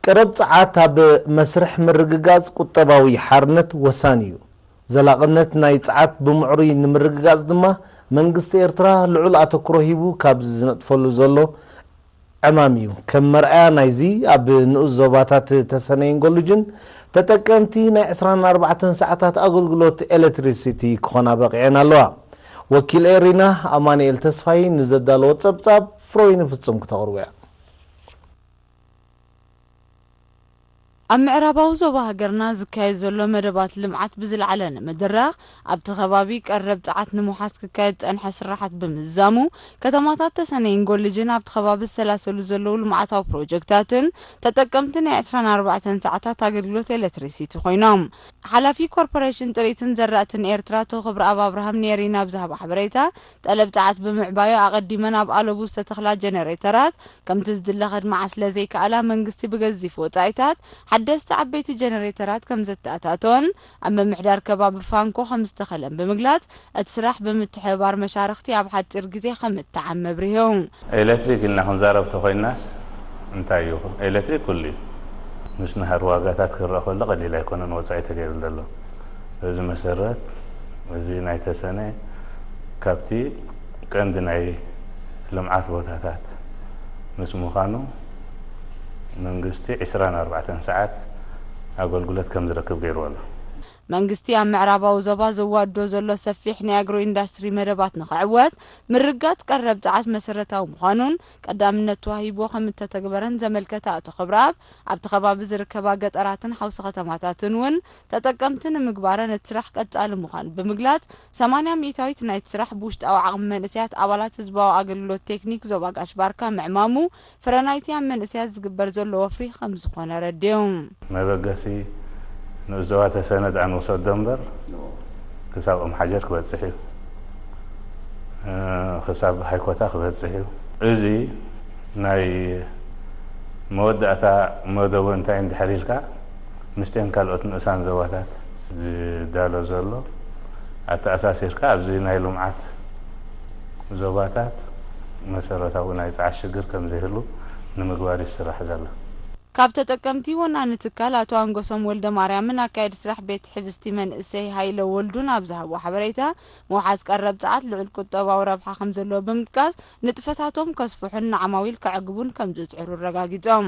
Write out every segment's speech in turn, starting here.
ቀረብ ጸዓት ኣብ መስርሕ ምርግጋጽ ቁጠባዊ ሓርነት ወሳኒ እዩ። ዘላቕነት ናይ ጸዓት ብምዕሩይ ንምርግጋጽ ድማ መንግስቲ ኤርትራ ልዑል ኣተኩሮ ሂቡ ካብ ዝነጥፈሉ ዘሎ ዕማም እዩ። ከም መርኣያ ናይዚ፣ ኣብ ንኡስ ዞባታት ተሰነይን ጎልጅን ተጠቀምቲ ናይ ዕስራን ኣርባዕተን ሰዓታት ኣገልግሎት ኤሌክትሪሲቲ ክኾና በቒዐን ኣለዋ። ወኪል ኤሪና ኣማኑኤል ተስፋይ ንዘዳለዎ ጸብጻብ ፍሮይኒ ፍጹም ክተቕርቦ እያ። ኣብ ምዕራባዊ ዞባ ሃገርና ዝካየድ ዘሎ መደባት ልምዓት ብዝለዓለ ንምድራኽ፣ ኣብቲ ከባቢ ቀረብ ጸዓት ንምውሓስ ክካየድ ዝጸንሐ ስራሓት ብምዝዛሙ፣ ከተማታት ተሰነይን ጎልጅን ኣብቲ ከባቢ ዝሰላሰሉ ዘለዉ ልምዓታዊ ፕሮጀክታትን ተጠቀምቲ ናይ ዕስራን ኣርባዕተን ሰዓታት ኣገልግሎት ኤሌክትሪሲቲ ኮይኖም። ሓላፊ ኮርፖሬሽን ጥሪትን ዘራእትን ኤርትራ ኣቶ ክብረኣብ ኣብርሃም ንኤሪና ኣብ ዝሃቦ ሓበሬታ፣ ጠለብ ጸዓት ብምዕባዩ ኣቐዲመን ኣብ ኣለቡ ዝተተኽላ ጀነሬተራት ከምቲ ዝድለ ከድምዓ ስለ ዘይከኣላ፣ መንግስቲ ብገዚፍ ወጻኢታት ሓደስቲ ዓበይቲ ጀነሬተራት ከም ዘተኣታተወን ኣብ ምምሕዳር ከባቢ ፋንኮ ከም ዝተኸለን ብምግላጽ፣ እቲ ስራሕ ብምትሕብባር መሻርኽቲ ኣብ ሓጺር ግዜ ከም እተዓም ኣብሪሁ። ኤሌክትሪክ ኢልና ክንዛረብ ተኾይናስ እንታይ እዩ? ኤሌክትሪክ ኩሉ እዩ። ምስ ናህሪ ዋጋታት ክረአ ከሎ ቀሊል ኣይኮነን ወጻኢ ተገይሩ ዘሎ። በዚ መሰረት እዚ ናይ ተሰነ ካብቲ ቀንዲ ናይ ልምዓት ቦታታት ምስ ምዃኑ መንግስቲ ዕስራን ኣርባዕተን ሰዓት ኣገልግሎት ከም ዝረክብ ገይርዎ ኣሎ። መንግስቲ ኣብ ምዕራባዊ ዞባ ዘዋድዶ ዘሎ ሰፊሕ ናይ ኣግሮ ኢንዳስትሪ መደባት ንኽዕወት ምርጋጽ ቀረብ ጸዓት መሰረታዊ ምዃኑን ቀዳምነት ተዋሂብዎ ከም እተተግበረን ዘመልከተ ኣቶ ክብረኣብ፣ ኣብቲ ከባቢ ዝርከባ ገጠራትን ሓውሲ ከተማታትን እውን ተጠቀምቲ ንምግባረን እቲ ስራሕ ቀጻሊ ምዃኑ ብምግላጽ፣ ሰማንያ ሚእታዊት ናይቲ ስራሕ ብውሽጣዊ ዓቕሚ መንእሰያት ኣባላት ህዝባዊ ኣገልግሎት ቴክኒክ ዞባ ጋሽ ባርካ ምዕማሙ፣ ፍረ ናይቲ ኣብ መንእሰያት ዝግበር ዘሎ ወፍሪ ከም ዝኾነ ኣረዲኡ። መበገሲ ንኡስ ዞባ ተሰነ ደኣ ንውሰዶ እምበር፣ ክሳብ ኦም ሓጀር ክበጽሕ እዩ። እ፣ ክሳብ ሃይኮታ ክበጽሕ እዩ። እዚ ናይ መወዳእታ መደቡ እንታይ እንድሕር ኢልካ፣ ምስቴን ካልኦት ንኡሳን ዞባታት ዝዳሎ ዘሎ ኣተኣሳሲርካ፣ ኣብዚ ናይ ልምዓት ዞባታት መሰረታዊ ናይ ጸዓት ሽግር ከም ዘይህሉ ንምግባር ይስራሕ ዘሎ። ካብ ተጠቀምቲ ወናኒ ትካል ኣቶ ኣንጎሶም ወልደ ማርያምን ኣካየዲ ስራሕ ቤት ሕብስቲ መንእሰይ ሃይለ ወልዱን ኣብ ዝሃብዎ ሓበሬታ፣ ምውሓስ ቀረብ ጸዓት ልዑል ቁጠባዊ ረብሓ ከም ዘለዎ ብምጥቃስ፣ ንጥፈታቶም ከስፍሑን ንዓማዊል ከዕግቡን ከም ዝጽዕሩ ኣረጋጊጾም።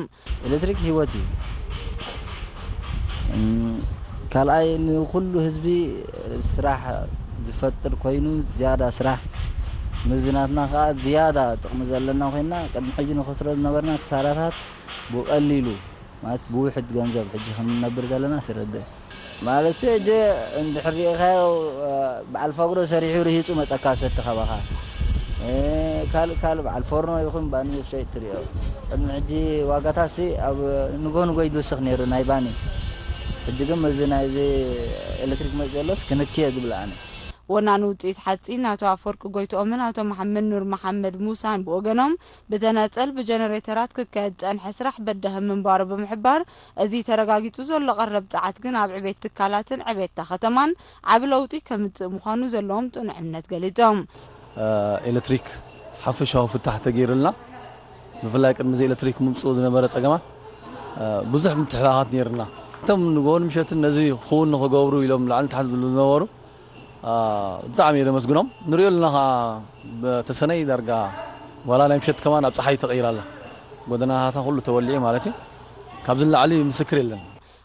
ኤሌክትሪክ ህይወት እዩ። እም፣ ካልኣይ ንኹሉ ህዝቢ ስራሕ ዝፈጥር ኮይኑ ዝያዳ ስራሕ፣ ምስዚ ናትና ከዓ ዝያዳ ጥቕሚ ዘለና ኮይና፣ ቅድሚ ሕጂ ንኸስሮ ዝነበርና ክሳራታት ብቐሊሉ ማለት ብውሕድ ገንዘብ ሕጂ ከም ንነብር ዘለና ስረድእ። ማለት ሕጂ እንድሕር ሪኢኻዮ፣ እ፣ በዓል ፋጉሮ ሰሪሑ ርሂጹ መጸካ ሰቲ ካባኻ። እ፣ ካልእ ካልእ በዓል ፎርኖ ይኹን ባኒ ይሸይጥ ትሪኦ። ቅድሚ ሕጂ ዋጋታትሲ ኣብ ንጎ ንጎ ይድውስኽ ነይሩ ናይ ባኒ። ሕጂ ግን ምስዚ ናይዚ ኤሌክትሪክ መጽእ ዘሎስ ክንኪ እየ ዝብል ኣነ። ወናኒ ውጽኢት ሓጺን ኣቶ ኣፈወርቂ ጎይትኦምን ኣቶ መሓመድ ኑር መሓመድ ሙሳን ብወገኖም፣ ብተናጸል ብጀነሬተራት ክካየድ ዝጸንሐ ስራሕ በዳሂ ምንባሩ ብምሕባር፣ እዚ ተረጋጊጹ ዘሎ ቀረብ ጸዓት ግን ኣብ ዕቤት ትካላትን ዕቤትታ ከተማን ዓቢ ለውጢ ከምጽእ ምዃኑ ዘለዎም ጽኑዕ እምነት ገሊጾም። እ፣ ኤሌክትሪክ ሓፈሻዊ ፍታሕ ተገይሩልና፣ ብፍላይ ቅድሚ እዚ ኤሌክትሪክ ምምጽኡ ዝነበረ ጸገማት፣ እ፣ ብዙሕ ምትሕልላኻት ነይርና። እቶም ንግሆን ምሸትን ነዚ ክውን ንኽገብሩ ኢሎም ላዕልን ታሕትን ዝብሉ ዝነበሩ፣ አ፣ ብጣዕሚ እየ ዘመስግኖም። ንሪኦ ኣለና ኸዓ፣ ተሰነይ ዳርጋ ዋላ ናይ ምሸት ከማን ኣብ ፀሓይ ተቐይራ ኣላ። ጎደናታታ ኩሉ ተወሊዑ ማለት እዩ። ካብዚ ንላዕሊ ምስክር የለን።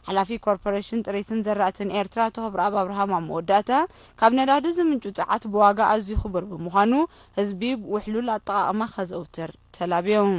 ሓላፊ ኮርፖሬሽን ጥሪትን ዘራእትን ኤርትራ ኣቶ ክብረኣብ ኣብርሃም ኣብ መወዳእታ፣ ካብ ነዳዲ ዝምንጩ ጸዓት ብዋጋ ኣዝዩ ክቡር ብምዃኑ፣ ህዝቢ ውሕሉል ኣጠቓቕማ ከዘውትር ተላብዮም።